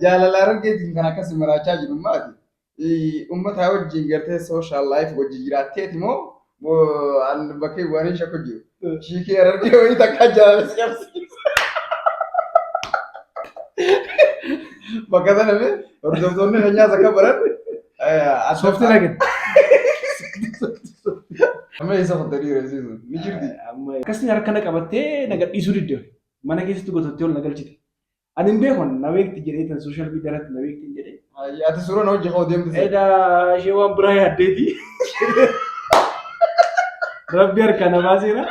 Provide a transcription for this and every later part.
Jaalala Harargeetiin kan akkasi maraachaa jiru maati? Uummataa wajjin gartee social life wajjin jiraatteeti moo moo an bakkee waan hin shakku jiru. Shiikii Harargee wayii takka jaalala si qabsiisa. Bakka sana mee hordoftoonni keenyaas akka baran Soofti nagin. Amma eessa kuttanii dhiiressiisu? Ni jirti. Akkasni harka na qabattee na gadhiisuu didde. Mana keessatti gotottee ol na galchite. Ani hin beeku na beekti jedhee tan social media irratti na beekti jedhee. Ati suuraa na hojii koo deemte. Edaa ishee waan biraa yaaddeeti. Rabbi harkaa na baaseera.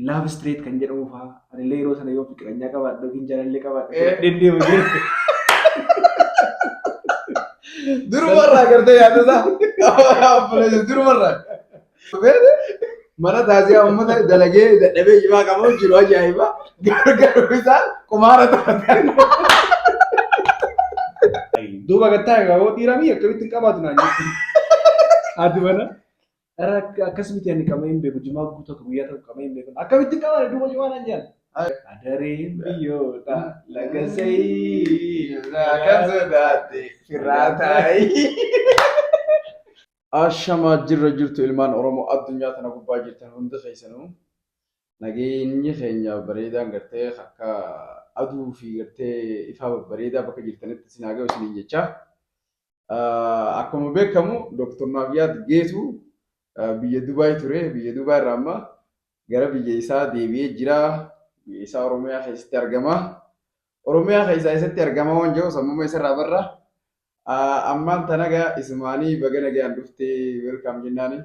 Love Street kan jedhamu fa'aa anillee yeroo sana yoo fiqiranyaa qabaadhe yookiin jaalallee qabaadhe fudhadheen deema jedhe. Durumarraa gartee yaada isaa. Durumarraa. Beete mana taasisaa uummata dalagee dadhabee jimaa qabu jiru ajaa'iba. Garuu isaan qumaara taphatan. Duuba gattaa egaa hoo dhiiraa mii akkamitti hin qabaatu naan jetti. Haati mana. Ara akkas miti ani qama'ee hin beeku jimaa guutuu akka guyyaa tokko qama'ee hin beeku. Akkamitti hin qabaanne duuba jimaa naan jedhan. Adareen biyyoota laga sayii. Kan sodaatte firraa taa'i. Ashamaa jirra jirtu ilmaan Oromoo addunyaa tana gubbaa jirtan hundi keessanuu nageenyi keenya bareedaan gartee akka aduu fi gartee ifaa babbareedaa bakka jirtanitti isin haa ga'u isiniin jecha. Akkuma beekamu Dr. Naafiyaad Geetuu biyya Dubaay ture. Biyya Dubaay irraa amma gara biyya isaa deebi'ee jira. Biyya isaa Oromiyaa keessatti argama. Oromiyaa keessaa eessatti argama waan jedhu sammuma isarraa barra. Ammaan tana gaa isumaanii baga nagayaan dhufte welcome jennaani.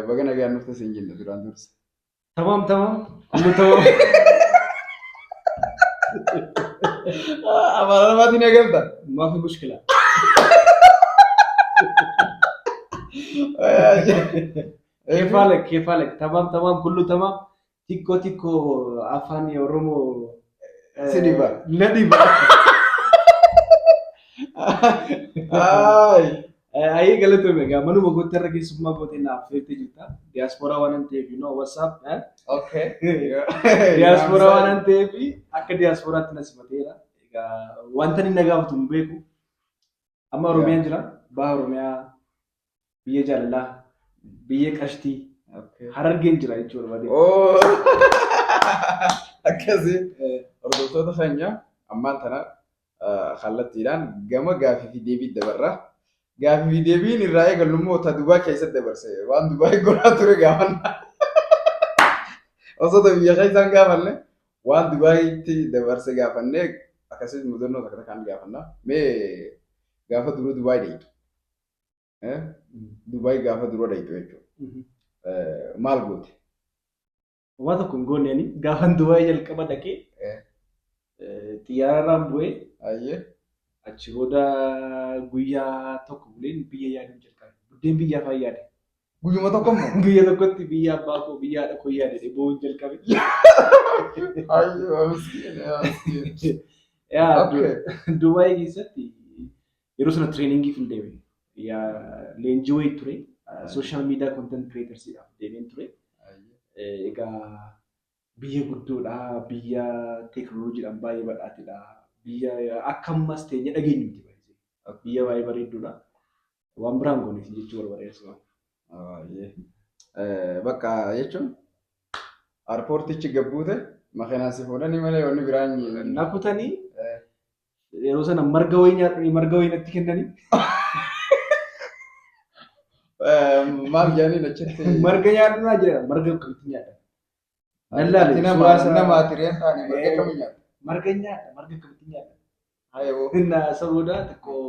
Baga nagayaan dhufte siin jenna duraan dursa. Tamaam tamaam. Kullu tamaam. Afaan Arabaatiin eegalta. Maafi mushkila. كيف حالك كيف حالك تمام تمام كله تمام Xiqqoo xiqqoo afaan Oromoo Si dhiba. Na dhiba. Ay. Ayee galatoomi egaa manuma kootti irra keessummaa gootee naaf feertee jirta. Diyaaspooraa waan hin ta'eef you know what's up eh? Okay. Diyaaspooraa waan hin ta'eef akka diyaaspooraatti na simateera. Egaa wanta inni na gaafatu hin beeku. Amma Oromiyaan jira. Baha Oromiyaa biyya jaalalaa, biyya qashtii, Harargeen jira jechuu barbaade. Oh. Akkasii hordoftoota keenya ammaan tana kallattiidhaan gama gaafii fi deebii dabarra. Gaafii fi deebiin irraa eegallu immoo ta Dubaay keessatti dabarse. Waan Dubaay godhaa ture gaafanna. Osoo ta biyya keessaan gaafanne waan Dubaayitti dabarse gaafanne akkasumas mudannoo takka takkaan gaafanna. Mee gaafa dura Dubaay deemtu. Dubaay gaafa dura dhayxu jechuudha. Maal goote? Homaa tokko hin goone ani gaafan Dubaay jalqaba dhaqee xiyyaararraan bu'ee Ayyee. achi booda guyyaa tokko buleen biyya yaaduu jalqabe. Buddeen biyyaa fa'aa yaade. Guyyuma tokko immoo. Guyya tokkotti biyya abbaa koo biyya haadha koo yaade boo'uun jalqabe. Ayyoo miskiin yaa miskiin. Yaa Okay. Dubaay keessatti yeroo sana trainingiif hin deeme. Yaa leenjii wayii ture. Social media content creatorsiidhaaf deemeen ture. Egaa biyya guddoodha, biyya teekinooloojiidhaan baay'ee badhaatedha. Biyya akka ammas teenye dhageenyu miti baay'ee. Biyya baay'ee bareedduudha. Waan biraan goone isin jechuu barbaade asuma. Baay'ee. Bakka jechuun airpoortichi gabbuute makiinaan si fuudhanii malee wanni biraan Na kutanii yeroo sana marga wayii nyaadhanii marga wayii natti kennanii Maal jedhanii achitti? Marga nyaadhu naa jedhan marga akkamitti nyaadha? Nan laale Ati nama suuraa isaa- nama ati reen taane marga akkamiin nyaata? Marga nyaadha marga akkamitti nyaadha? Hayoo. Inna isa booda xiqqoo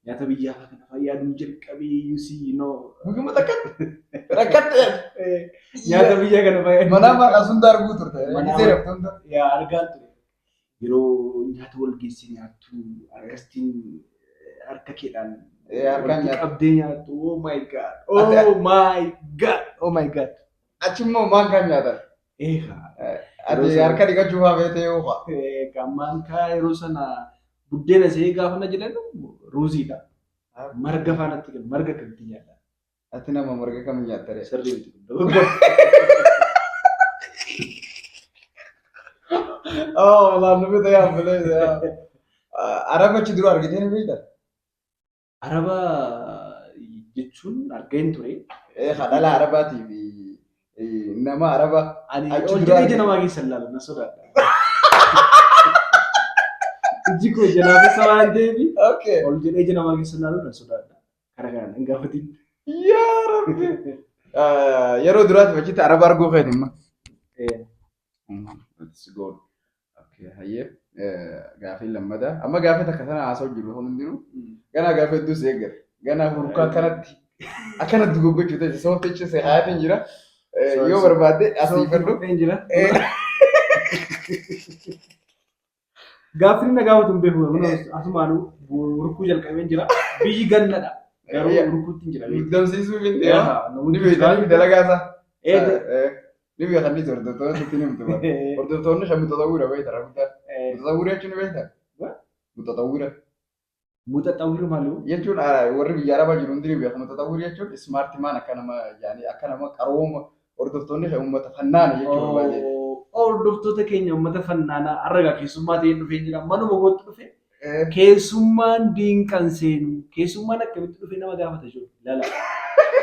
nyaata biyyaa fa'aa kana fa'aa yaaduun jalqabee you see you know Guyyuma takkatti rakkatte. Nyaata biyyaa kana fa'aa yaaduun Manaa maal as hunda arguu turte. Manaa Gisee rafte hunda. Yaa argaan ture. Yeroo nyaata wal geessee nyaattu akkasitiin harka keedhaan Harkaan walitti nyaata. qabdee nyaattu. Oh my god. Oh my god. Oh my god. Achi immoo maankaan nyaatan. Eegaa. Ati harka dhiqachuu fa'aa feetee yoo fa'a. Eegaa maankaa yeroo sana buddeena ishee gaafa na jedhan ruuziidha. Marga faanatti kennu. Marga akkamitti nyaadha? Ati nama marga kam nyaatta ree? Sirrii miti kun dogoggora. Oh, malaan nufi ta'e ammalee. Araba achi dura argitee ni beektaa? Araba jechuun argeen ture. Dhala Arabaatii fi nama Araba Ani achi ol dura jedhee ija namaa keessa ilaalu na sodaadha. Iji koo jalaa keessa waan ta'eef ol jedhee ija namaa keessa ilaalu na sodaadha. Karaa kanaan hin gaafatin. Yaa Rabbi. Yeroo duraatiif achitti Araba arguu keeti imma. Let's go. Okay, hayyee. Gaafii lammataa. Amma gaafii takka sana haasa'u jiru kun hundinuu. Ganaa gaafii hedduu si eeggata. Ganaa hurkaa akkanatti akkanatti gogochuu ta'e sooftichi si haayatiin jira. Yoo barbaadde asii fadhu. Jira. Gaaffiin na gaafatu hin beeku. Kunoo asumaanuu hurkuu jalqabeen jira. Biyyi gannadha. Garuu hurkuutti hin jira. Muddamsiisuu hin deema. Ni beekanii dalagaa isaa. Ni beekanii hordoftoota sitti ni himtu. Hordoftoonni shan muxaxawwiidha beekta guddaa. Muxaxawwiidha jechuun ni beekta? Muxaxawwiidha. Muxaxawwiidha maali? Jechuun warri biyya arabaa jiru hundi ni beeku. Muxaxawwiidha jechuun smart man akka nama yaani akka nama qarooma hordoftoonni kee uummata fannaana jechuu barbaade. Hordoftoota keenya uummata fannaanaa har'a keessummaa ta'een dhufee jira. Manuma kootti dhufe. Keessummaan diinqan seenu. Keessummaan akkamitti dhufee nama gaafata jiru. Lala.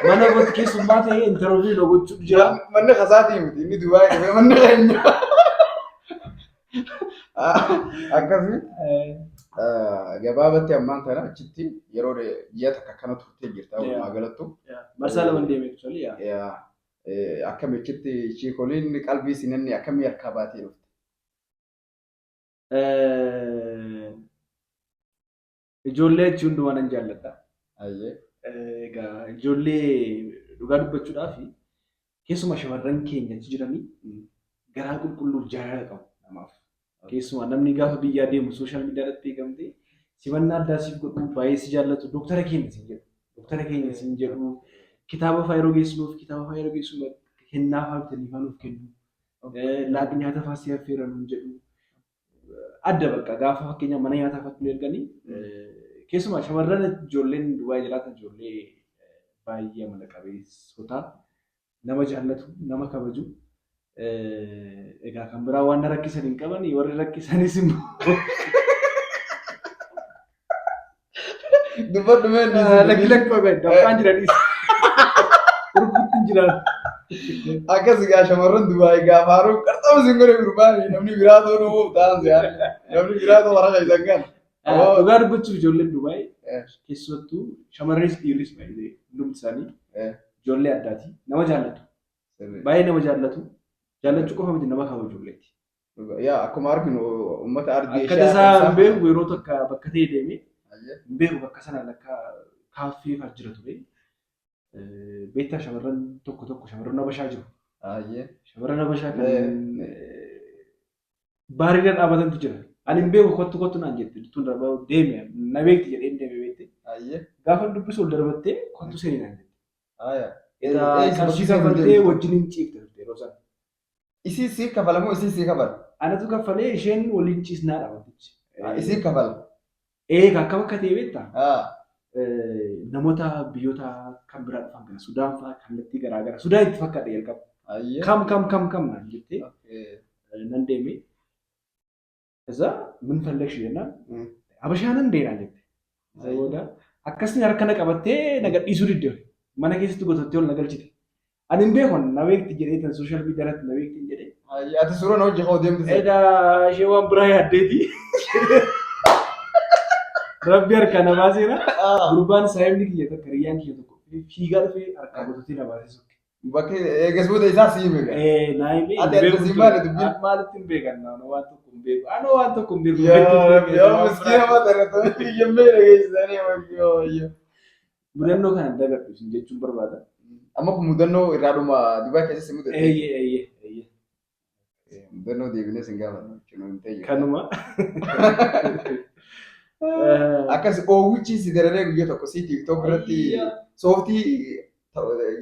Mana kootti keessummaa ta'ee interview na gochuu jira. Manni kasaatii miti inni Dubaay dhufee manni keenya. Akkasii gabaabatti ammaan tana achitti yeroo ji'a takka akkana turtee jirta walumaa galattu. Marsaa lama deemee actually. Akkami achitti chiikoliin qalbii sinanni akkamii harkaa baatee dhufte? Ijoollee achi hundumaa nan jaalladha. Egaa ijoollee dhugaa dubbachuudhaaf keessumaa shamarran keenya achi jiranii garaa qulqulluuf jaalala qabu namaaf. Keessumaa namni gaafa biyyaa deemu social media irratti beekamte simannaa addaa siif godhu baay'ee si jaallatu dooktara keenya siin jedhu. Dooktara keenya siin jedhu kitaaba fa'aa yeroo geessinuuf kitaaba fa'aa yeroo geessinu kennaa fa'aa bitanii fa'aa nuuf kennu. Laaqi nyaata fa'aa si affeeran nuun jedhu. Adda bakka gaafa fakkeenya mana nyaataa fa'aatti nu erganii keessumaa shamarran ijoolleen Dubaay jiraatan ijoollee baay'ee amala qabeessota nama jaallatu nama kabaju. Egaa kan biraa waan na rakkisan hin qaban warri rakkisanis immoo Dubbadhu mee inni Lakki lakki qofa dafqaan jira dhiis. Urguutti hin jiraan. Akkas egaa shamarran Dubaay gaafa haaroo qarxama isin godhe gurbaan namni biraa ta'uu dhufuuf ta'an si'aan namni biraa ta'uu hara keessan kan. Dhugaa dubbachuuf ijoolleen Dubaay keessattuu shamarranis dhiirris baay'ee hundumti isaanii ijoollee addaati. Nama jaallatu. Baay'ee nama jaallatu. Jaallachuu qofa miti nama kabaju illeeti. Yaa akkuma arginu uummata ardii Akka tasaa hin beeku yeroo takka bakka ta'e deeme hin beeku bakka sana lakka kaaffee fa'aa jira ture. Beektaa shamarran tokko tokko shamarran Habashaa jiru. Shamarran Habashaa kan baariirra dhaabatantu jira. Ani hin beeku kottu kottu naan jette tun darbaa deeme na beekti jedheen deeme beekte. Gaafa dubbisu ol darbattee kottu seeni naan jette. Qarshii kaffaltee wajjin hin ciifte turte yeroo sana. Isii sii kafala moo isii sii kafala? Anatu kaffalee isheen waliin ciisnaadha wantichi. Isii kafala. Ee akkam akka ta'e beektaa? Namoota biyyoota kan biraa dhufan kana Sudaan fa'aa kallattii garaa garaa Sudaan itti fakkaate jalqaba. Kam kam kam kam naan jettee nan deeme. Isa ምን ፈለግሽ jennaan Habashaa nan deena jette. Isa booda akkasni harka na qabattee na gadhiisuu didde. Mana keessatti gotottee ol na galchite. Ani hin beeku na beekti jedhee tan social media irratti na beekti jedhee. Ati suuraa na hojii koo deemte. Edaa ishee waan biraa yaaddeeti. Rabbi harkaa na baaseera. Gurbaan saayibni kiyya tokko hiriyyaan kiyya tokko fiigaa dhufee harkaa gototee na baasee sokke. Bakki eegas booda isaa sii hime gaa. Naa hime Ati adda siin maali dubbiin? Maalitti hin beekan naannoo waan tokko hin beeku. Anoo waan tokko hin beeku. Yaa Rabbi yaa miskiina mata irratti biyyemmee dhageessisanii wayyoo wayyoo. Mudannoo kana hin dagadhu isin jechuun barbaada. Amma kun mudannoo irraa dhuma Dubaay keessa si mudate. Eeyyee eeyyee eeyyee. Mudannoo deebinee sin gaafanna jechuun hin ta'e. Kanuma. Akkas oowwichi si dararee guyyaa tokko si TikTok irratti sooftii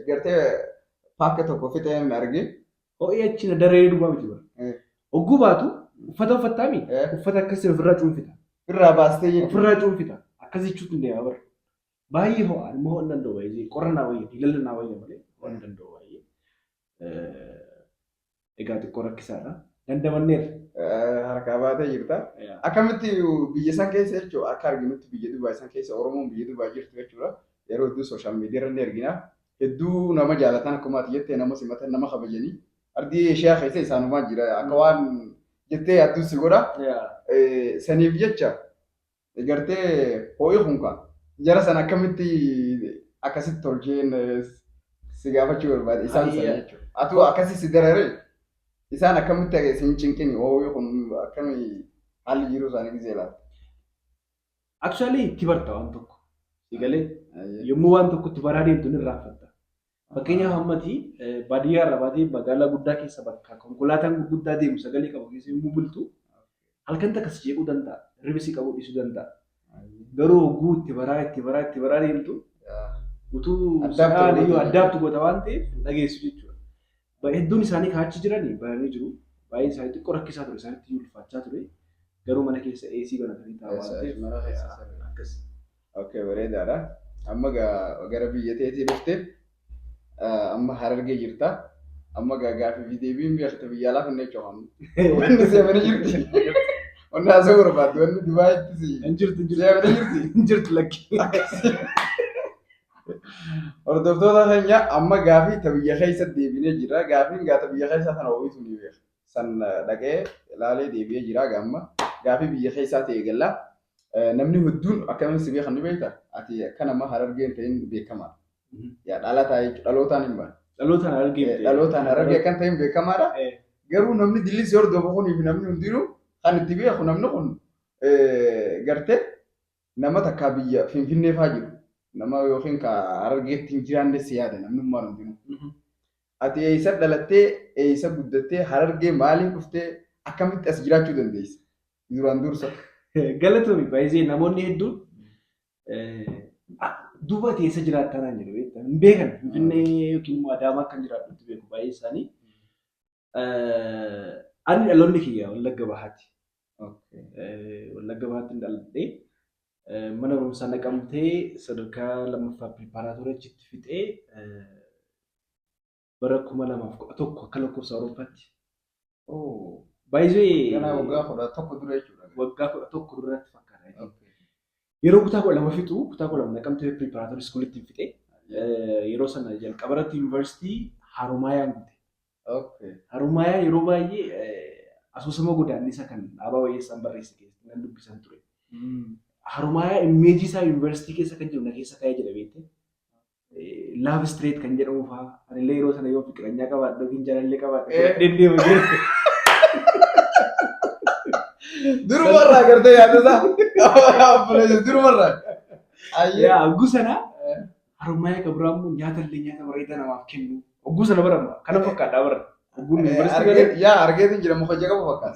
gartee paakka tokko fixeen arge. Ho'i achi na dararee duwwaa miti bara. Hogguu baatu uffata uffattaami uffata akkasii ofirraa cuunfita. Ofirraa baastee jechuudha. Ofirraa cuunfita. Akkas jechuutti hin deema bara. Baay'ee ho'a immoo ho'a hin danda'u baay'ee qorra naa wayya diilalla naa wayya malee ho'a hin danda'u baay'ee. Egaa xiqqoo rakkisaadha. Dandamanneerra. Harkaa baatee jirta. Akkamitti biyya san keessa jechuudha, akka arginutti biyya Dubaay san keessa Oromoon biyya Dubaay jirtu jechuudha. Yeroo hedduu social media irra ni argina. Hedduu nama jaalatan, akkuma ati jettee nama simatan, nama kabajanii. Ardii Eeshiyaa keessa isaanumaa jira. Akka waan jettee yaadduu si godha. Saniif jecha gartee ho'i kun ka jara sana akkamitti akkasitti tolcheen si gaafachuu barbaade isaan sana jechuudha. Atuu akkasi si darare, isaan akkamitti si hin cinqini? Ho'i kun akkami haalli jiruu isaanii gisee laata? Actually itti barta waan tokko. Si galee, yommuu waan tokko itti baraa deemtu ni irraanfatta. Fakkeenyaaf ammati baadiyyaa irraa baatee magaalaa guddaa keessa bakka konkolaataan gurguddaa deemu sagalee qabu keessa yommuu bultu halkan takka si jeequu danda'a. Hirriba si qabuu dhiisuu danda'a. Garuu hogguu itti baraa, itti baraa, itti baraa deemtu utuu adapt sa'aan iyyuu goota. Adapt goota waan ta'eef hin dhageessu jechuudha. Hedduun isaanii kaachi jiranii baranii jiru. Baay'een isaanii xiqqoo rakkisaa ture, isaanitti iyyuu ulfaachaa ture. Garuu mana keessa AC banatanii taa'u waan ta'eef Mana keessa sirrii. Akkas. Okay, bareedaadha. Amma gara biyya teetii dhufte, amma Harargee jirta. Amma gaaffii fi deebiin beekte biyya alaa finnee jechuudha. Wanni seemanii jirti. Wanni haasa'uu barbaaddu, wanni Dubaayitti si Hin jirtu, hin jirtu. seemanii jirti. Hin jirtu, lakki. Hordoftoota keenya, amma gaafii ta biyya keessa deebinee jira. Gaafiin gaa ta biyya keessa kana ho'itu ni beeka. San dhaqee ilaalee deebi'ee jira gaamma. Gaafii biyya keessaa ta'e galla. Namni hedduun akkamiin si beekan ni beekta? Ati akka nama Harargee hin ta'in beekamaadha. Yaa dhalataa jechuudha. Dhalootaan hin baane. Dhalootaan Harargee miti. Dhalootaan Harargee akkan ta'in beekamaadha. Garuu namni dilli si hordofu kunii fi namni hundinuu kan itti beeku namni kun gartee nama takkaa biyya Finfinnee faa jiru. Nama yookiin ka Harargeetti hin jiraanne si yaada namnummaan hundinuu. Ati eessa dhalattee, eessa guddattee, Harargee maaliif dhuftee, akkamitti as jiraachuu dandeessa? Duraan dursa. Galatoomi. Baay'ee namoonni hedduun duuba ati eessa jiraattaa naan jedhu, beektaa, hin beekan. Finfinnee yookiin immoo Adaamaa akkan jiraadhutti beeku baay'ee isaanii. Ani dhaloonni kiyya Wallagga Bahaati. Wallagga Bahaatti hin dhaladhee, mana barumsaa Naqamtee sadarkaa lammaffaa preparatory achitti fixee bara 2011 akka lakkoofsa Awurooppaatti. Baay'ee Ganaa waggaa 11 dura jechuudha. Waggaa 11 duratti fakkaata. Yeroo kutaa 12 fixu, kutaa 12 Naqamtee preparatory schoolitti fixee, yeroo sana jalqaba irratti yuunivarsiitii Haromaayaan gute. Haromaayaa yeroo baay'ee asoosama Godaannisa kan Dhaabaa Wayyeessaan barreesse keessatti nan dubbisan ture. Haromaayaa image isaa yuunivarsiitii keessa kan jiru na keessa kaa'ee jira, beekte. Love Street kan jedhamu fa'aa anillee yeroo sana yoo fiqiranyaa qabaadhe yookiin jaalallee qabaadhe fudhadheen deema jira. Durumarraa gartee yaadata. Durumarraa. Ayyee. Yaa hogguu sana Haromaayaa kan biraa immoo nyaata illee nyaata bareedaa namaaf kennu. Hogguu sana barama kana fakkaadhaa bara. Hogguun yuunivarsiitii galee Yaa argeetiin jira, muka jaqa fakkaata.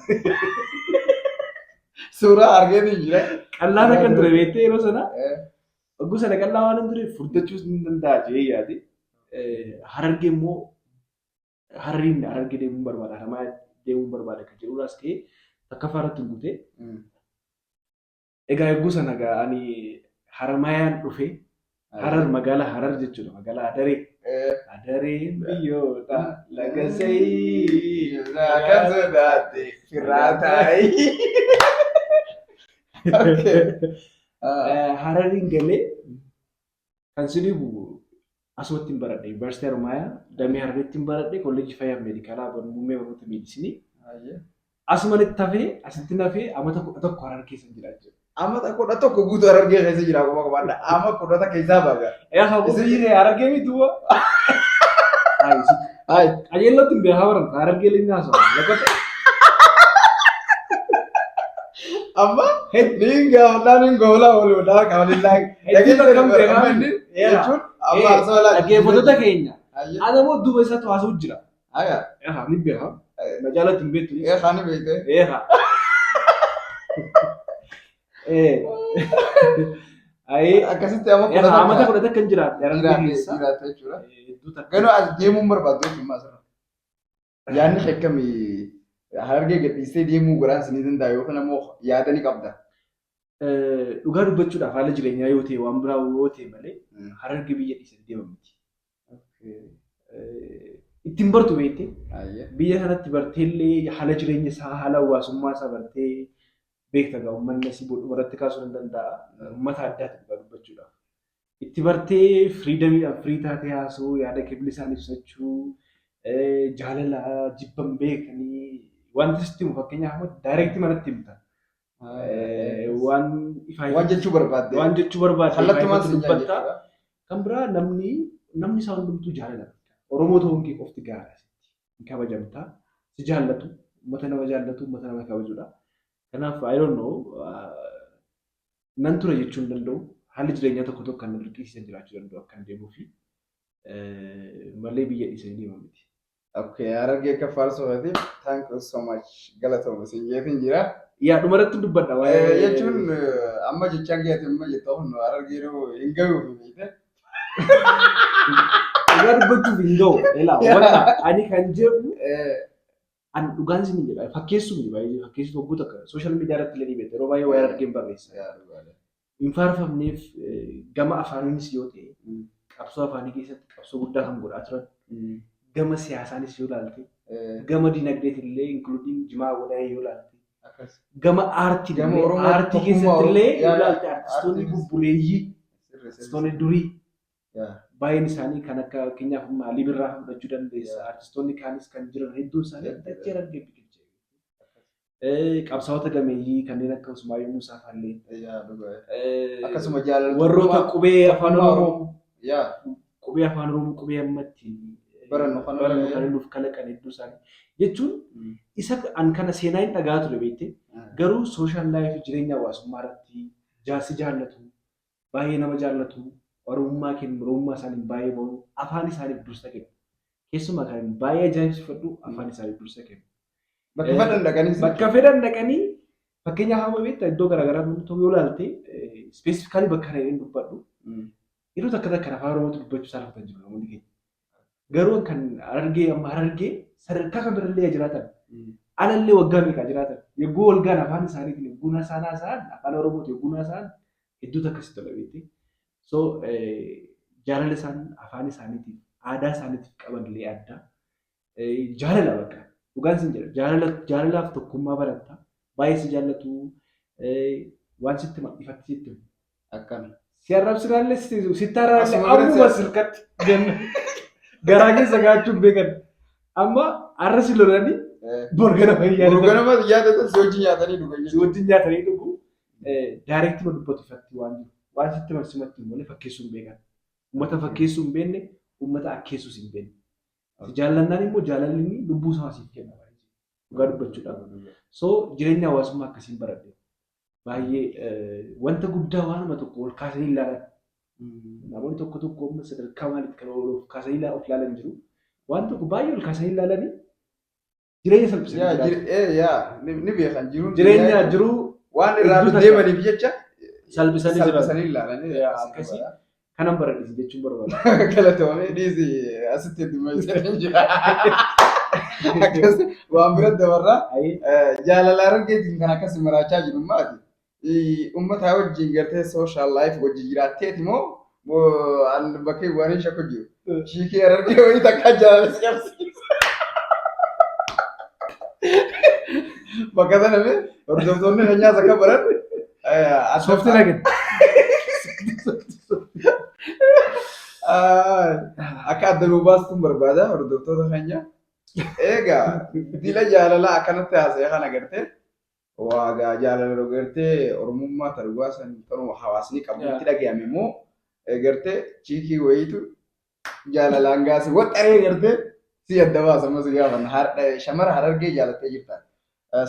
Suuraa argeetiin jira. Qal'aana kan ture, beektee, yeroo sana. Hogguu sana qal'aa waan hin tureef furdachuus ni danda'a jedhee yaade. Harargee immoo Harariin Harargee deemuun barbaada, Haramayaa deemuun barbaada kan jedhurraas ka'ee takkaffaa irratti hin guute. Egaa yogguu sana egaa ani Haramayaan dhufe. Harar, magaalaa Harar jechuudha, magaalaa Adaree. Adareen biyyoota laga sayii. Kan sodaatte firraa taa'i. Okay. Harariin galee kan si dhibu asumatti hin baradhe. Yuunivarsiitii Haromaayaa damee Hararitti hin baradhe, kolleejjii fayyaa fi meedikaalaa, muummee barnoota meedisinii. Asumanitti hafee, asitti hafee amata 11 Harar keessa jira jechuudha. Amata 11 guutuu Harargee keessa jira, akkuma qabaadha. Ama kudha keessaa baga. Yaa haa biyyi Harargee miti duuba. Hai. Qajeellotti hin beekaa baramta Harargee linni haasawa. Lakkota. Amma niin gaafadhaa, niin goolaa ooluudha qabalillaa. Hedduu kan beekaa. Jechuun amma haasawaa laa. Dhaggeeffattoota keenya. Ayyee. Ana immoo duuba isaatu haasa'u jira. Aya. Yaa ni beekaa. Na jaalatti hin beektu. Ee kaani beekte. Eeha. Ee. Ayee. Akkasitti amma Eeha amata 11 kan jiraate Harargee jiraate keessa. jiraate jechuudha. Hedduu takka. Garuu as deemuun barbaaddu jechuudha asirra. Yaadni kee akkamii, Harargee gadhiistee deemuu garaan si ni danda'a yookiin ammoo yaada ni qabda? Dhugaa dubbachuudhaaf haala jireenyaa yoo ta'e, waan biraa yoo ta'e malee Harargee biyya dhiisanii deeman miti. Ittiin bartu beekte. Biyya kanatti barteellee haala jireenya isaa, haala hawaasummaa isaa bartee beekta egaa uummanni asii irratti kaasuu ni danda'a. Uummata addaati dhugaa dubbachuudhaaf. Itti bartee freedomiidhaan free taatee haasa'uu, yaada kee bilisaan ibsachuu, jaalala jibban beekanii wanti sitti himu fakkeenyaaf amma direct manatti himta. Waan ifaa Waan jechuu barbaadde. Waan jechuu barbaadde Kallattumaan ifaa siin ifatti dubbatta. jechuudha. Kan biraa namni isaa hundumtuu jaalala. Oromoo ta'uun kee qofti gaariidha sitti. Hin kabajamta. Si jaallatu. Uummata nama jaallatu, uummata nama kabajudha. Kanaaf I don't know, nan ture jechuu hin danda'u. Haalli jireenyaa tokko tokko kan na dirqisiisan jiraachuu danda'u akkan deemuu fi malee biyya dhiisanii deeman miti. Okay, Harargee akka faarsoo keetiif thank you so much, galatooma siin jeetiin jira. Yaa, dhumarratti dubbadha waa'ee. Jechuun amma jechaan keeti amma jettu kun Harargee hin gahuuf beekte. Dhugaa dubbachuuf hin gahu. Elaa wanta ani kan jedhu ani dhugaan isin jedha, fakkeessuu miti, baay'ee fakkeessuu hogguu takka social media irratti illee ni beekta, yeroo baay'ee waa'ee Harargeen barreessa. Hin faarfamneef, gama afaaniinis yoo ta'e qabsoo afaanii keessatti qabsoo guddaa kan godhaa turan, gama siyaasaanis yoo ilaalte, gama dinagdeetiin illee including jimaa godhee yoo ilaalte, gama aartii Gama Oromoo aartii tokkummaa keessatti illee Oromoo, yoo yaa, ilaalte, artistoonni aartiinis. bubbuleeyyii, artistoonni durii baay'een isaanii kan akka fakkeenyaaf amma Alii Birraa fudhachuu dandeessa. Artistoonni kaanis kan jiran hedduun isaanii dachee Harargee biqilche. Qabsaa'ota gameeyyii kanneen akka Usmaayyoo Muusaa fa'allee. Akkasuma jaalala Warroota qubee afaan Oromoo qubee afaan Oromoo, qubee ammatti barannu kana barannu kan nuuf kalaqan hedduu isaanii jechuun isa an kana seenaa hin dhagaa ture beekte, garuu social life, jireenya hawaasummaa irratti jaarsi jaallatu, baay'ee nama jaallatu, Oromummaa kennu, Oromummaa isaaniin baay'ee boonu, afaan isaaniif dursa kennu. Keessumaa kan baay'ee ajaa'ibsiifadhu afaan isaaniif dursa kennu. Bakka fedhan dhaqanii. Bakka fedhan dhaqanii, fakkeenyaaf amma beektaa iddoo garaagaraa ta'uu yoo ilaalte, specifically bakka kana hin dubbadhu. Yeroo takka takka afaan Oromootti dubbachuu saalfatan jiru namoonni keenya. Garuu kan Harargee, amma Harargee sadarkaa kamirallee jiraatan, alallee waggaa meeqaa jiraatan, yogguu walgaan afaan isaaniitiin yogguu isaan haasa'an, afaan Oromooti yogguu haasa'an hedduutu akkasitti tola beekte. So jaalala isaan afaan isaaniitiif, aadaa isaaniitiif qaban illee adda. Jaalala bakka dhugaan sin jedha, jaalala, jaalalaaf tokkummaa baratta, baay'ee si jaallatu, waan sitti himan ifatti sitti himu. Akkana. Si arrabsinaallee sitti arrabsinaallee Asuma bira ammuma sirkatti jenna. Garaa keessa gaachuun beekan. Amma har'a si lolanii bor ganama hin Boru yaadatan. ganama yaadatan si wajjin nyaatanii dhugan Si jechuudha. wajjin nyaatanii dhugu. Direct dubbatu ifatti waan jiru. Waan sitti himan simatti himu malee fakkeessuu hin beekan. Uummata fakkeessuu hin beekne, uummata akkeessuus hin beekne. Si jaallannaan immoo jaalalli inni lubbuu isaa siif kenna. Dhugaa dubbachuudhaaf. So jireenya hawaasummaa akkasiin baradhe. Baay'ee wanta guddaa waanuma tokko ol kaasanii ilaalan. Namoonni tokko tokko amma sadarkaa maalitti kan ol kaasanii of ilaalan jiru. Waan tokko baay'ee ol kaasanii ilaalanii jireenya salphisanii Yaa jiraatu. Yaa ni beekan jiruun Jireenya jiruu waan irraa hedduu takka deemaniif jecha salphisanii jiraatu. Salphisanii ilaalanii Yaa, akkasii akkasii. Kanan baradhisi jechuun barbaada. Galatoomee, dhiisi, asitti heddummeessanii jira. Akkas waan bira dabarraa. Ayee. Jaalala Harargeetiin kan akkas maraachaa jiru maati. Uummata wajjin gartee social life wajjin jiraatteeti moo moo an bakka waan hin shakku jiru. Chiikii Harargee wayii takka jaalala si qabsiisa. Bakka sana mee hordoftoonni keenyaas akka baran Soofti nagin. Akka adda nuu baastuun barbaada hordoftoota keenya. Egaa dila jaalalaa akkanatti haasa'e kana gartee waagaa jaalala gartee Oromummaa targuwaa san tanuma hawaasni qabu itti dhagayame immoo gartee chiikii wayiitu jaalalaan gaasi waxxaree gartee si adda baasa. Amma si gaafanna, shamara Harargee jaalattee jirta.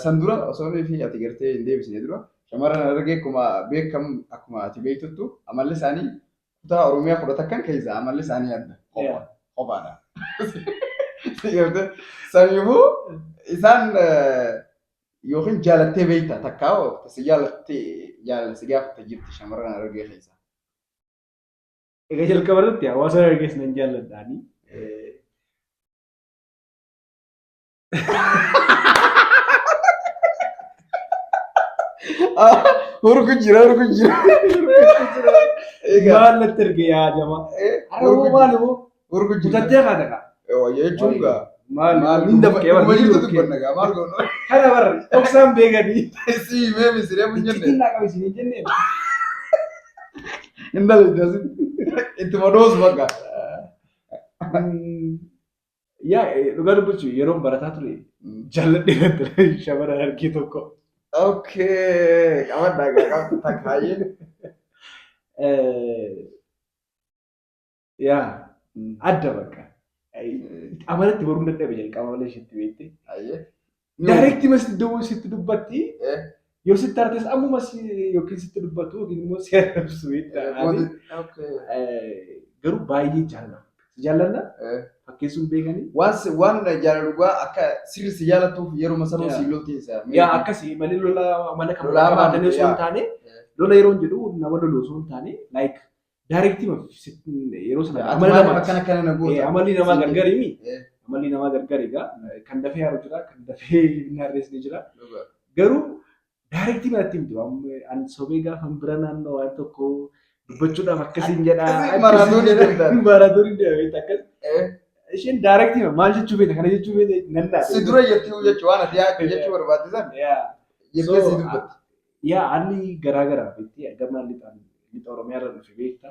San dura osoo fi ati gartee hin deebisne dura, shamarran Harargee akkuma beekamu, akkuma ati beektuttu, amalli isaanii kutaa Oromiyaa 11n keessa amalli isaanii adda kophaadha. Si gartee saniifuu isaan yookiin jaalattee beekta takkaa hoo si jaalattee jaalala si gaafatte jirti shamarran Harargee keessa? Egaa jalqaba irratti hawaasa Harargees nan jaalladhaani. Hurku jira, hurku jira. Egaa Maal natti erge yaa jamaa? Harargee maal immoo? Hurku jira. Kutattee kaata kaa. Jechuun gaa Maal maal hin dafqee dhuguma bara jirtu dubbanna gaa maal goonu? Kana bara dhoksaan beekanii. Si himee misiree mun jenne. Iccitiin naa qabe isin hin jennee. Hin dalagde asitti. Ittuma doosu bakka. Yaa dhugaa dubbachuu yeroon barataa ture jaalladhee ture shamara harkii tokko. Okay, qabadhaa gaa qabdu takka hayyee. Yaa adda bakka. Amalatti baruun dadhabe jalqaba malee isheetti beekte. Hayyee. Daayirektii ma sitti dubbatti yoo sitti artes ammuma yookiin sitti dubbatu yookiin immoo si arrabsu beekta. Okay. Garuu baay'ee jaalladha. Si jaalladha fakkeessuun beekanii. Waan jaalala dhugaa akka sirri si jaallattuuf yeroo sanuu si loltiinsa. Yaa akkasii malee lola amala kan Lola hamaa qabaatanii osoo hin yaa. taane lola yeroo hin jedhu nama lolu osoo hin taane like daayirektii yeroo sana Ati amala maaliif namaati. akkana akkana na goota? Amalli namaa gargari mi? Eh. Amalli namaa gargari egaa kan dafee haaru jira kan dafee hin haarres ni jira. Garuu daayirektii manatti himtu an sobee gaafa bira naannoo waan tokko dubbachuudhaaf akkasiin jedha. Akkasii maraatoonii deemta. Maraatoonii deemta akkas. Isheen daayirektii maal jechuu beekta kana jechuu beekta nan dhaate. Si dura jettii jechuu waan ati yaa jechuu barbaachisan jettee si dubbatti. Yaa haalli garaa garaa beekti gama lixa Oromiyaa irra dhufe beekta.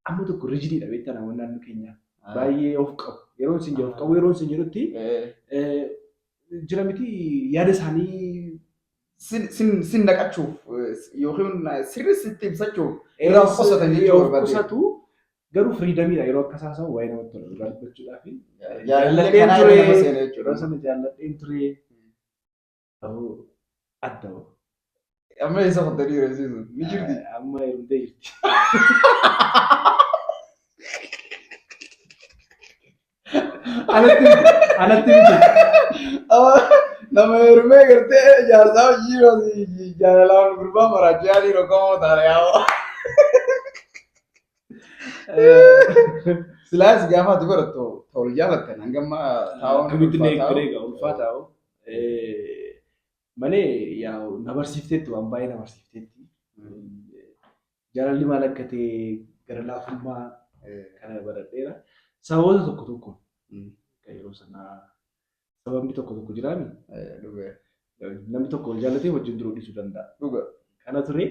Amma tokko rijidiidha beekta namoonni naannoo keenyaa. Baay'ee of qabu. Yeroo isin jedhu of qabu yeroo isin jedhutti jira miti yaada isaanii Sin naqachuuf yookiin sirri sitti ibsachuuf irraa of qusatan jechuu of barbaadde. qusatu garuu firiidamiidha yeroo akkas haasa'u waa'ee namatti tola dhugaa dubbachuudhaaf. Jaalallee Jaalladheen kanaa ture irra nama seena jechuudha. yeroo sana jaalladheen ture ta'uu adda bahu. Amma eessa kuttanii yeroo ni jirti. Amma heerumtee jirti. Alatti miti. Alatti miti. Nama heerumee gartee jaarsaa hojii jaalalaan gurbaa maraachaa dhiiroo qomoo taana yaa'oo. Silaas gaafa ati barattu ta'ul jaalattan hangamma taa'uun Akkamitti na ulfaataa. eegdee egaa ulfaataa hoo. Malee yaa na barsiifteetti waan baay'ee na barsiifteetti. Jaalalli maal akka ta'e gara laafummaa kana baradheera. Sababoota tokko tokko yeroo sanaa sababni tokko tokko jiraami. Dhuga. Namni tokko wal jaallatee wajjin turuu dhiisuu danda'a. Dhuga. Kana ture.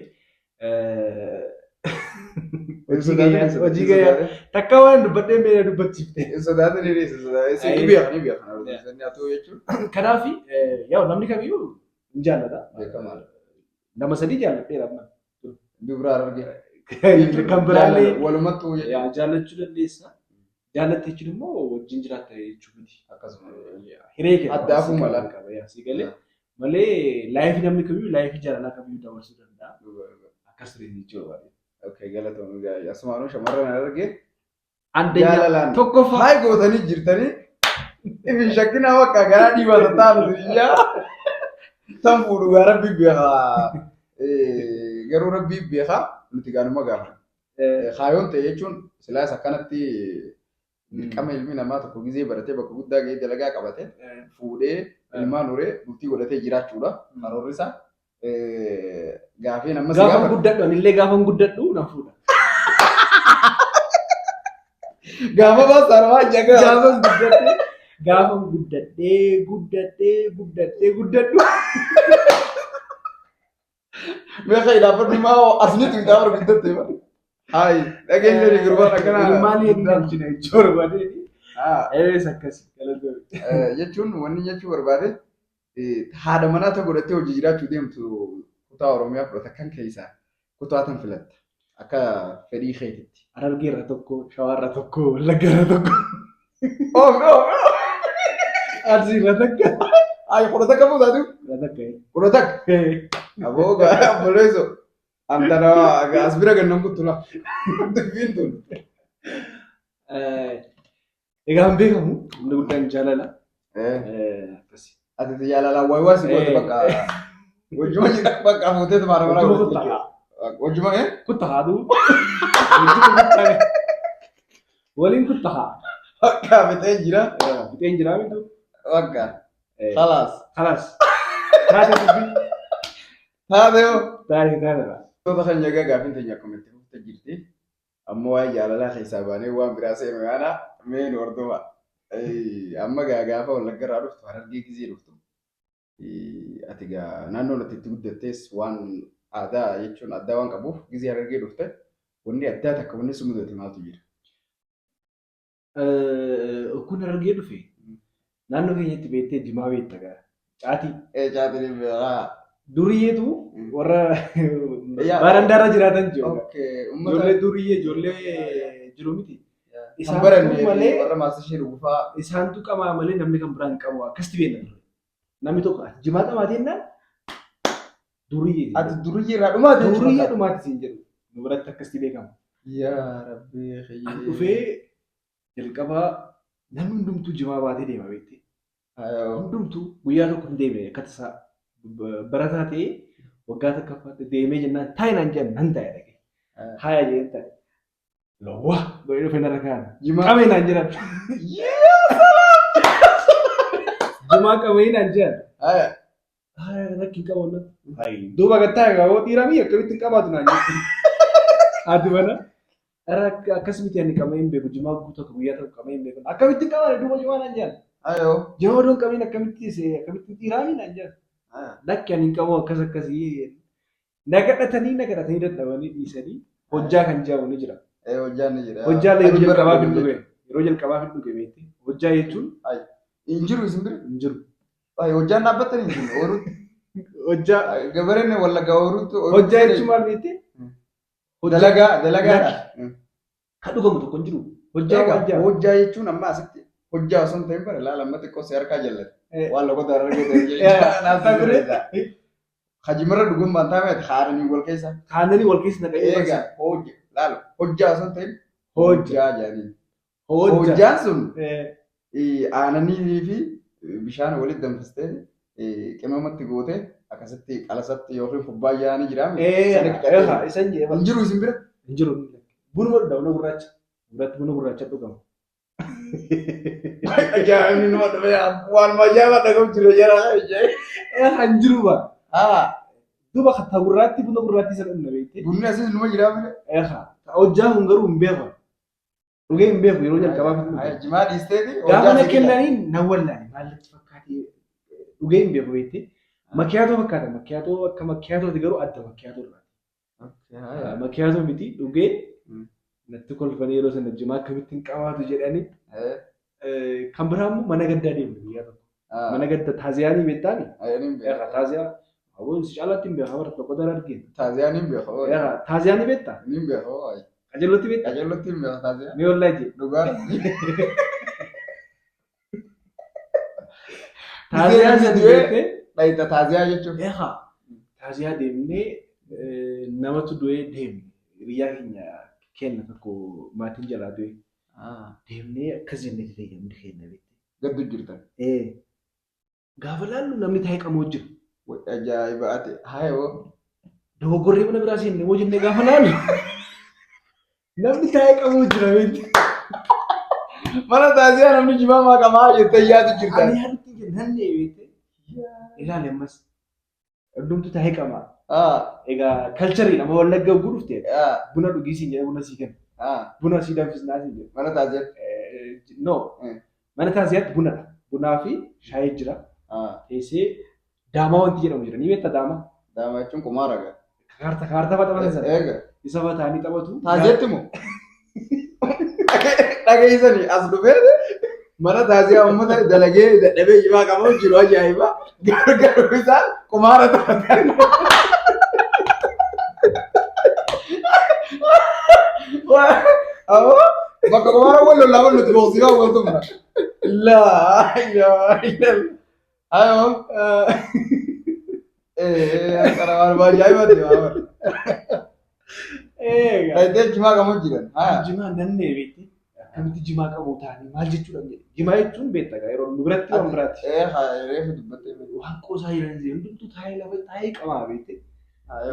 Hojii gayyaa hojii gayyaa takka waan dubbadhee meera dubbachiifte. Hin sodaatin ni dhiisa sodaatin. Ni beeka ni beeka. Inni haa ta'u jechuun Kanaaf yaa namni kamiyyuu hin jaallata. beekamaadha. Nama sadii jaalladheera amma. Dubra arge. Kan biraallee Walumattuu jechuudha. yaa jaallachuu dandeessa. Jaallatte jechuun immoo wajjin jiraatta jechuu miti. Akkasuma. Hiree kee Adda hafuu mala. Qaba si galee. Malee laayifii namni kamiyyuu laayifii jaalalaa kamiyyuu dabarsuu danda'a. Akkas ture jechuudha. Okay, galatoomii gaarii. Asumaanuu shamarran arge. Andeenya Jaalalaan. tokkoffaa. Haay gootanii jirtanii. Ifin shakkinaa bakka garaa dhiibaa tattaanu iyyaa. Tan fuudhu gaa rabbi beekaa. Garuu rabbi beekaa nuti gaanuma gaafa. Kaayoon ta'e jechuun silaas akkanatti dirqama ilmi namaa tokko gizee baratee bakka guddaa gahee dalagaa qabate fuudhee ilmaan horee bultii godhatee jiraachuudha. Karoorri isaa gaafiin amma si Gaafa gaafadhu. guddadhu anillee gaafa guddadhu nan fuudha. Gaafa baasaan waan jagaa. Gaafa guddadhee gaafa guddadhee guddadhee guddadhee guddadhu. Meeshaa ilaafanni maa asnitu itaa bara guddatte bara. Hayi dhageenya ni gurbaan akkana. Ilmaan hin galchine jechuu barbaade. Ah, Ees akkasi galatoomi. Jechuun wanni jechuu barbaade haadha manaa ta'u godhattee hojii jiraachuu deemtu kutaa Oromiyaa fudhata kan keessaa kutaa tan filatta akka fedhii keetitti. Harargee irra tokko, Shawaa irra tokko, Wallagga irra tokko, Oof oof. Arsii irra takka. Ayi 11 fuutaatu 11. 11. Aboo obboleesso. Antana as bira gannan kuttula. Dubbiin tun. Egaa hin beekamu humni guddaan jaalala. Akkasi. Ati jaalalaan wayi waa si goote bakka. Wajjuma jira bakka fuutee maara maraa Wajjuma goote. kuttaa. Wajjuma Kuttaa haaduu. Wajjuma kuttaa. Waliin kuttaa. Bakka fixee jira. Fixeen jiraa mitu. Bakka. Khalaas. Khalaas. Taate dubbii. Taate hoo. Taate taate. Toota kan jagaa gaafiin teenya akkuma itti fufte jirti. Amma waa'ee jaalalaa keessaa baanee waan biraa seenu yaana mee nu hordofaa. Amma gaa gaafa Wallagga irraa dhuftu Harargee gizee dhuftu ati gaa naannoon ati itti guddattees waan aadaa jechuun addaa waan qabuuf gizee Harargee dhufte wanni addaa takka wanni si mudate maaltu jira? Kun Harargee dhufe naannoo keenyatti beektee jimaa beekta gaa. Caatii. Ee caatiin hin beekaa. Duriyyeetu warra barandaarra jiraatan jiru. Okay, uummata Ijoollee duriyyee ijoollee jiru miti. kan Isaantu baranne fi malee warra maasishii dhugufaa. isaantu qabaa malee namni kan biraan hin qabu akkasitti beekna ture. Namni tokko ati jimaa qabaatee jennaan duriyyee. Ati duriyyee irraa dhumaate jechuudha. Duriyyee dhumaati siin jedhu. Nu biratti akkasitti beekama. Yaa Rabbii An kiyyee. dhufee jalqabaa namni hundumtuu jimaa baatee deema beekte. Ayoo. Hundumtuu guyyaa tokko hin deemne akka tasaa barataa ta'ee waggaa takkaffaatti deemee jennaan taa'i naan jedhan nan taa'e dhaqee. Haaya jedheen taa'e. Lowwa godhee dhufee narra kaa'an. Jimaa. Qabee naan jedhan. Jimaa qabee naan jedhan. Haya. Haaya rakki hin qabu nan. Duuba gattaa egaa hoo dhiiraa mii akkamitti hin qabaatu naan jedhan. Haati mana. Akkas miti ani qabee hin beeku jimaa guutuu akka guyyaa tokko qabee hin beeku. Akkamitti hin qabaane duuba jimaa naan jedhan. Ayoo. Jimaa odoo hin qabiin akkamitti akkamitti dhiiraa mii naan jedhan. Haya. Lakki ani hin qabu akkas akkasii. Na kadhatanii na kadhatanii dadhabanii dhiisanii hojjaa kan jedhamu ni jira. Ee hojjaan ni jira. Hojjaa illee yeroo Achi bara jalqabaaf hin dhuge dhuge. Yeroo jalqabaaf hin dhuge beekte. Hojjaa jechuun Hin jiru isin bira. hin jiru. Ay hojjaan dhaabbattanii isin ooruutti. Hojjaa Gabareen wallaggaa ooruutti. hojjaa jechuun maal beekte? Dalagaa dalagaadha. Kan dhugamu tokko hin jiru. Hojjaa Egaa hojjaa. hojjaa jechuun amma asitti hojjaa osoo hin ta'in bara laala amma xiqqoo si harkaa jallate. Waan loqota argate jechuudha. Hajimarra dhugummaan taa'ame ati haadhanii wal keessa. Kaananii wal keessa naqanii Egaa hojja laala hojjaa osoo hin ta'in Hojja. hojjaa jedhanii. Hojja. Hojjaan sun aananii fi bishaan walitti danfistee qimamatti gootee akkasitti qalasatti yookiin kubbaayyaa ni jira. Isan jedhee Hin jiru isin bira. hin jiru. Bunuma dhuga buna gurraacha. Biratti buna gurraacha dhugama. Ajaa'ibni nama dhufe waan ajaa'ibaa dhagahu jiru jara. Hin jiru ba. Haa Duuba kattaa gurraatti buna gurraatti isa dhugna beektee. bunni asis numa jira mire. Hojjaa kun garuu hin beeku. Dhugee hin beeku yeroo jalqabaaf hin dhuge. Jimaa dhiisteeti. Gaafa na kennaniin nan wallaale maallatti fakkaatee dhugee hin beeku beektee. Makiyaatoo fakkaata makiyaatoo akka makiyaatooti garuu adda makiyaatoo irraa. Makiyaatoo miti dhugee natti kolfanii yeroo sana jimaa akkamittiin qabaatu jedhanii kan biraa immoo mana gaddaa deemne guyyaa tokko. Mana gadda taaziyaanii beektaani? Taaziyaa Aboo si caalaatti hin beekaa bara tokko dara argina. Taaziyaan hin beeku. Taaziyaanii beektaa? Hin beeku. Qajeellotti beektaa? Qajeellotti hin beeku taaziyaa. Mee wallaahi jee. Dhugaa. Taaziyaa sana beektee? Dhayita taaziyaa jechuun. Eegaa taaziyaa deemnee namatu du'ee deemne hiriyaa keenya kenna tokko maatiin jalaa du'e deemnee akkas jennee ta'e hundi keenya beekte. Gaddu jirtan. Gaafa laallu namni taa'ee qamoo jira. Ajaa'iba ati haayoo. Dogoggorree mana biraa seenne moo jennee gaafa laallu namni taa'ee qamoo jira beekte. Mana taaziyaa namni jimaa maa qamaa jettee yaadu jirtan. Ani yaadutti hin jenne nanne beekte. Ilaali ammas hundumtu taa'ee qama. Egaa kalcharii nama wallagga oguu dhufte buna dhugii siin jedhe buna sii kenna. Buna sii danfisnaa siin jedhe. Mana taaziyaatti. No. Mana taaziyaatti bunadha. Bunaa fi shaayii jira. Teessee daamaa wanti jedhamu jira. Ni beekta daamaa? Daamaa jechuun qumaara gaa. Kaarta kaarta fa'a taphatan sana. Eega. Isa fa'a ta'anii taphatu. Taaziyaatti moo? Dhageessanii as dhufee mana taaziyaa uummata dalagee dadhabee jimaa qabu jiru ajaa'iba. Garuu isaan qumaara taphatan. Ammoo bakka qumaara wal lollaa wal nuti boqsiifaa wal tumna. Laa ilaaha illallah. Ayoo. Akkana waan ajaa'ibaati waan. Eega. Dhayitee jimaa qabu jiran. Jimaa nannee beekte. Akkamitti jimaa qabu ta'anii maal jechuudha jedhe. Jimaa jechuun beekta gaa yeroo nu biratti waan biraati. Reefu dubbattee beektu. Waan qoosaa jiran hundumtuu taa'ee lafa taa'ee qabaa beekte.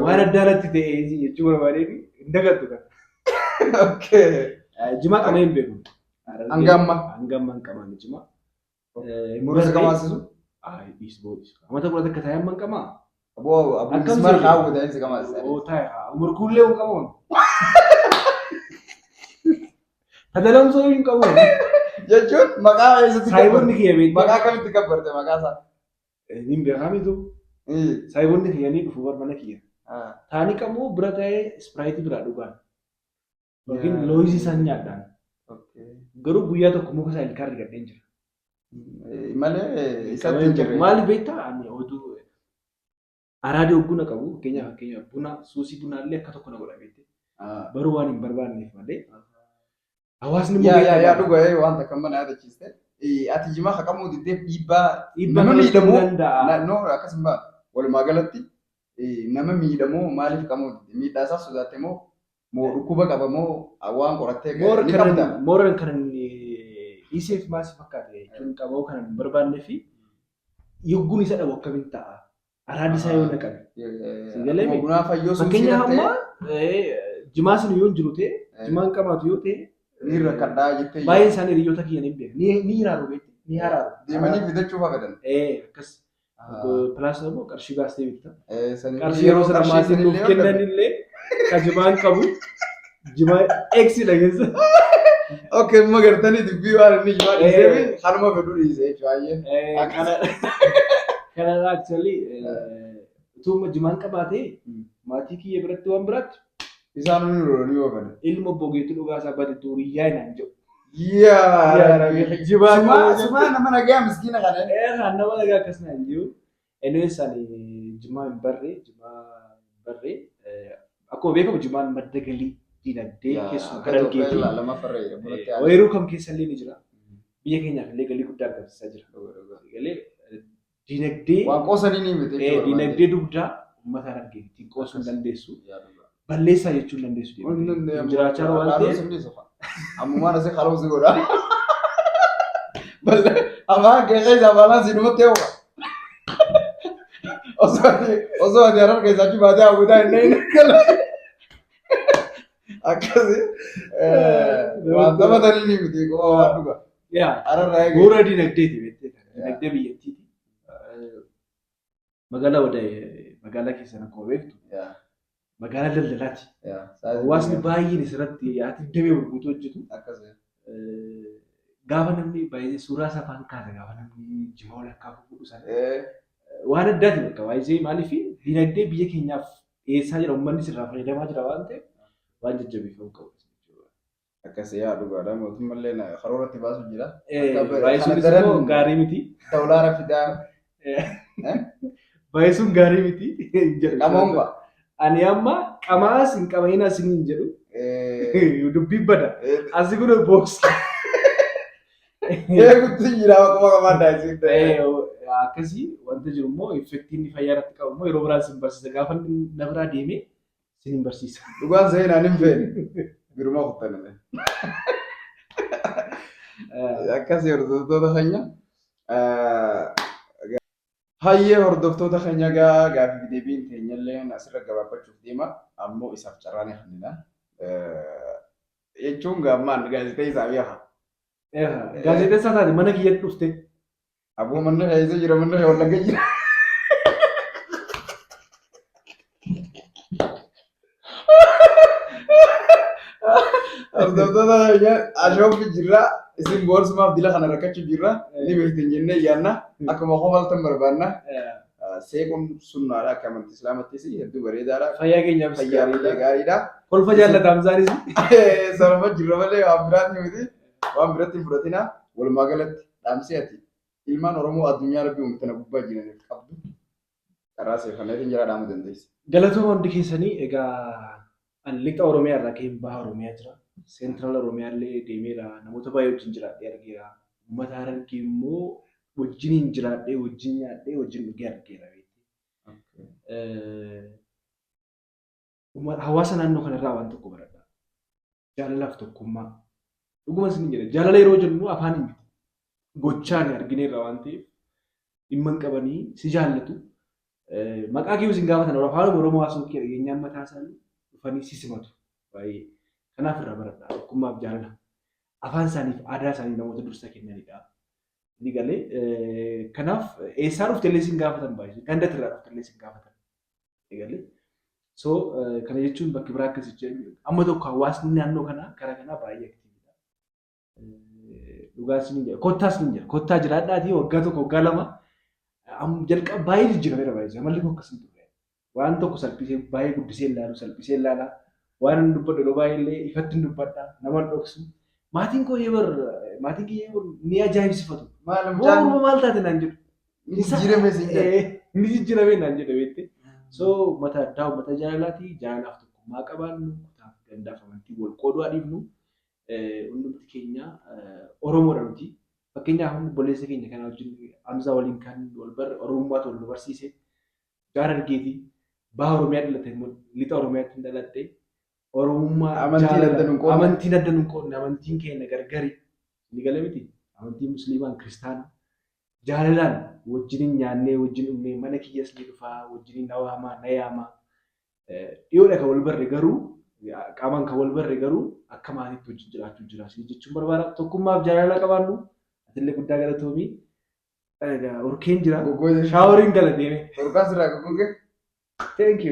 Waan addaa natti ta'e jechuu barbaadee fi hin dagattu kan. Okay. Jimaa qabee hin beeku. Hanga ammaa? Hanga ammaa hin qabaanne jimaa. Murasa qamaasisu? Ay, dhiis boodis. Amata kudha takka taa'ee amma hin qamaa. Aboo aboo Akkam mismaar seete? kaawwata inni si qamaasisa. Oo taa'e haa. Umur kuullee hin qabuun. Tadalamsoo hin qabuun. Jechuun maqaa eessatti Saayiboonni gabbarte? kiyya beektaa? Maqaa kamitti gabbarte maqaa isaa? Niin beekamitu. Saayiboonni kiyya ni dhufu bar mana kiyya. Taanii qabu bira ta'ee Sprite biraa dhugaan. Yookiin looyizii isaan nyaadhaan. Garuu guyyaa tokko muka isaa ilkaan rigadheen jira. Malee isatti hin jirre. Maaliif beektaa? Ani oduu araadii hogguu na qabu fakkeenyaaf fakkeenyaaf buna suusii bunaallee akka tokko na godha beekte. Baruu waan hin barbaanneef malee. Hawaasni immoo Yaa yaa yaa beektaa dhuga waan takka mana yaadachiiste. Ati jimaa haqamuu diddeef dhiibbaa dhiibbaa nama namatti miidhamuu danda'a. naannoo akkas hin baatu. Walumaa galatti nama miidhamoo maaliif qabuu didde? Miidhaa isaa sodaatte moo moo dhukkuba qaba moo waan qorattee Moora ni qabda? kanan moora kanan dhiiseef maal si fakkaate jechuun qaboo kanan hin barbaanne fi yogguun isa dhabu akkamiin ta'a? Araaddi isaa yoo na qabe. Si galee Akkuma bunaa fayyoo suusii Fakkeenyaaf ta'e amma jimaa sun yoo hin jiru ta'e jimaan qabaatu yoo ta'e ni rakkadhaa jettee baay'een isaanii hiriyoota kiyya ni beeku. Ni hiraaru beekte ni haraaru. deemanii fidachuu fa'aa fedhan. Akkas. Plus immoo qarshii baastee bitta. Sanii Qarshii yeroo sana qarshii maatiin nuuf sanillee kennan illee ka jimaan qabu jimaa eksi dhageessa. Okay, amma gartanii dubbii waan inni jimaa dhiisee fi kanuma fedhuu dhiisee jechuudha. Kana kana actually utuma jimaan qabaatee maatii kiyya biratti waan biraatti Isaan hundi lolanii yoo fedhan. Ilma obbo Geetuu Dhugaasaa bade duuriyyaa naan jedhu. Yaa Rabbi. Jimaa Sumaa sumaa nama nagaa miskiina kana. Kan nama nagaa akkas naan jiru. Anyways ani jimaa hin barre jimaa hin barre akkuma beekamu jimaan madda galii dinagdee keessumaa kan argeeti. Ooyiruu kam keessa illee ni jira. Biyya keenyaaf illee galii guddaa argamsiisaa jira. Galee dinagdee Waan qoosanii ni miti jechuudha. Dinagdee dugdaa uummata Harargeetti qoosuu hin dandeessu. Balleessaa jechuu hin dandeessu. Jiraachaa waan ta'eef. Ammumaan asii qaluu si godha. Afaan kee keessa afaan si dhumatti hoo. Osoo ati harar keessaa achi baatee hawwitaa hin dhahin akkana. Akkasi waan taphatanii ni miti qofa waan dhuga. Yaa Hararraa eegale. Bu'uura dinagdeeti beektee dinagdee biyyattiiti. Magaalaa Wadaay magaalaa keessan akkuma beektu magaalaa daldalaati. Hawaasni baay'een asirratti yaati damee gurguutu hojjetu. Akkasi. Gaafa namni baay'ee suuraa isaa afaan kaasa gaafa namni jimaa walakkaa fuudhu sana. Waan addaati bakka baay'ee maaliif dinagdee biyya keenyaaf dhiyeessaa jira uummanni sirraa fayyadamaa jira waan ta'eef waan jajjabeeffamuu qabu. Akkasi yaa dhugaadha mootummallee karooratti baasu jira. Baay'isuunis immoo gaarii miti. Doolaara fidaa. Baay'isuun gaarii miti. Qamoon ba'a. Ani amma qamaas hin qama'iin asin hin jedhu. Dubbiin bada. Asi kun boks. Eegutti jira akkuma qabaadhaa isin ta'e. Akkasii wanta jiru immoo effektiin inni fayyaa irratti qabu immoo yeroo biraan sin barsiisa. Gaafa inni na biraa deemee sin hin barsiisa. Dhugaan seenaan hin feene. Biruma kuttanile. Akkasii hordoftoota keenya. Hayyee hordoftoota keenya gaa gaaffii deebiin teenyallee asirra gabaabbachuuf deema. Ammoo isaaf carraa ni kennina. Jechuun gaammaan gaazexeessaa beeka. Gaazexeessaa taate mana kiyyatti dhufte. Aboo manni keessa jira manni kee wallagga jira. Hordoftoota keenya ashooffi jirra. Isin boorsumaaf dila kana rakkachuu jirra. Ni beektan jennee yaanna. Akkuma kofaltan barbaanna. Seequun sunnaadha akka amantii islaamattis hedduu bareedaadha. Fayyaa keenyaafis Fayyaa illee gaariidha. Kolfa jaallata Hamzaanis. Sanuma jirra malee waan biraatti miti. Waan biratti hin fudhatina. Walumaa galatti dhaamsi ati ilmaan Oromoo addunyaa rabbi uume tana gubbaa jiraniif qabdu karaa seefanneetiin jira dhaamuu dandeessa. Galatooma hundi keessanii egaa ani lixa Oromiyaa irraa ka'een baha Oromiyaa jira. Seentiraal Oromiyaa illee deemeera. Namoota baay'ee wajjin jiraadhee argeera. Uummata Harargee immoo wajjiniin jiraadhee, wajjin nyaadhee, wajjin dhugee argeera. Hawaasa naannoo kanarraa waan tokko baradha. Jaalalaaf tokkummaa. Dhuguma isin jedha. Jaalala yeroo jennu afaan hin miti. Gochaan argineerra waan ta'eef dhimma hin qabanii si jaallatu. Maqaa kee isin gaafatan afaan Oromoo haasa'uu kee dhageenyaan mataa isaanii dhufanii si simatu. Baay'ee. Kanaaf irraa baradha. Tokkummaaf jaalala. Afaan isaaniif aadaa isaanii namoota dursa kennanidha. Ni galee. Kanaaf eessaa dhufte illee isin gaafatan baay'ee. Ganda irraa dhufte illee isin gaafatan. Egalee. So kana jechuun bakki biraa akkas jechuun amma tokko hawaasni naannoo kanaa gara kanaa baay'ee aktiividha. Dhugaa isin jedha. Kottaas ni jedha. Kottaa jiraadhaatii waggaa 1 waggaa 2 jalqaba baay'ee jijjiirameera baay'ee. Amalli koo akkas hin turre. Waan tokko salphisee baay'ee guddisee ilaalu salphisee ilaala. Waan hin dubbadhu yeroo baay'ee illee ifatti hin dubbadha. Nama hin dhoksu. Maatiin koo bar maatiin kiyya bar ni ajaa'ibsifatu. Maal mucaan Morma maal taate naan jedhu. Ni jijjiirame siin jedhe. Ni jijjiirame naan jedhe beekte. So uummata addaa uummata jaalalaati. Jaalalaaf tokkummaa qabaannu kutaaf gandaaf amantii wal qooduu adiifnu hundumti keenya Oromoodha nuti. Fakkeenyaaf obboleessa keenya kana wajjin Hamzaa waliin kan wal barre Oromummaatu wal nu barsiise. Gaara Argeeti baha Oromiyaa dhalate immoo lixa Oromiyaatti hin dhaladhe. Oromummaa Amantiin jaalala adda nun qoodne. Amantiin adda nun qoodne, amantiin keenya gargari. Ni gala miti. Amantiin musliimaan kiristaana. Jaalalaan wajjinin nyaannee wajjin dhugnee mana kiyyas ni dhufaa wajjinin na waamaa na yaamaa. Dhiyoodha kan wal barre garuu qaamaan kan wal barre garuu akka maatiitti wajjin jiraachuu jira. Isin jechuun barbaada. Tokkummaaf jaalala qabaannu atillee guddaa galatoomii. Egaa urkeen jira. Goggooge. Shaaworiin gala deeme. Urkaan sirraa goggoge. Thank you.